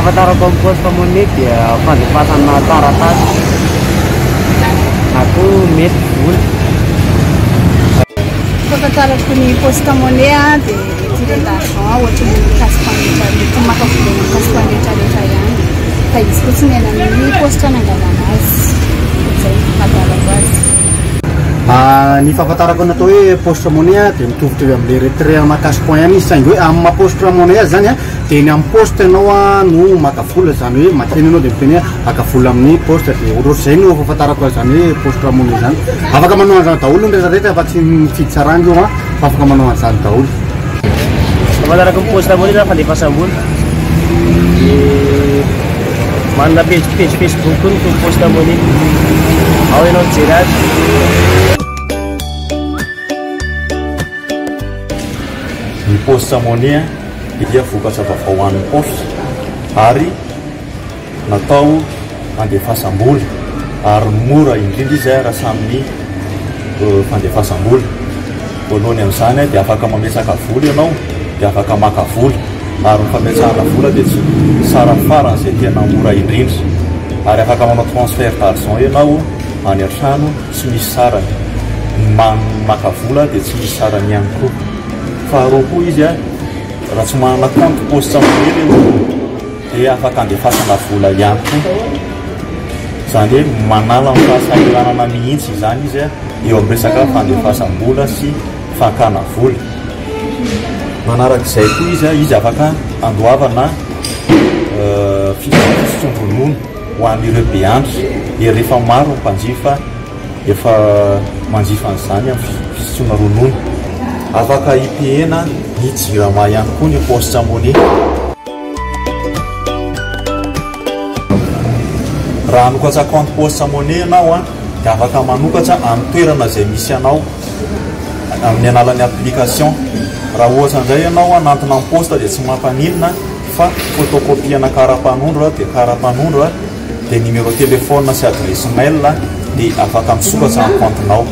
Fahafantarako amin'ny poste monnaie dia fandefasana taratasy na koa mety vola. Fahafantarako ny poste monnaie dia retirer d'argent ohatry ny cash point rehetra rehetra, maka vola eny amin'ny cash point rehetra rehetra ihany fa izy fotsiny eny amin'ny paositra nangalana azy. Izay no fahafantarako azy. Ny fahafantarako ny atao hoe poste monnaie dia mitovitovy amin'ilay retrait ana cash point ihany izy saingy hoe amin'ny maha poste monnaie azy izany dia eny amin'ny poste ianao no maka vola, izany hoe makeny ianao dia miteny hoe haka vola amin'ny poste dia ohatrohatr'izay no fahafantarako an'izany hoe poste monnaie izany. Afaka manao an'izany daholo ny rehetra rehetra fa tsy mifidy saranga io fa afaka manao an'izany daholo. Fahafantarako ny poste monnaie zany fandefasam-bola dia manana pejy pejy Facebook koa ny poste monnaie ao ianao mijery azy. Ny poste monnaie dia vokatra vaovao ho an'ny paositra ary natao handefasam-bola ary mora indrindra izy raha samy fandefasam-bola. Voalohany amin'izany dia afaka mametraka vola ianao dia afaka maka vola ary ny fametrahana vola dia tsy sara faran'izay tena mora indrindra ary afaka manao transfert d'argent ianao any an-trano tsy misy sarany. Ny maka vola dia tsy misy sarany ihany koa. Faharoa koa izy raha tsy manana compte poste monnaie ilay olona dia afaka andefasana vola ihany koa. Izany hoe manala ny fahasahiranana mihitsy izany izy eo amin'ny resaka fandefasam-bola sy fakana vola. Manarak'izay koa izy, izy afaka andoavana fisotroan-dronono ho an'ireo be andry. Efa maro ny mpanjifa efa manjifa an'izany amin'ny fisotroana ronono. Afaka hipihena ny jirama ihany koa ny poste monnaie. Raha hanokatra compte poste monnaie ianao dia afaka manokatra amin'ny toerana izay misy anao amin'ny alalan'ny application. Raha ohatra indray ianao hanantona amin'ny poste dia tsy mampaninona fa photocopie-na kara-panondro dia kara-panondro dia numéro téléphone sy adresse mail dia afaka misokatra ny compte-nao.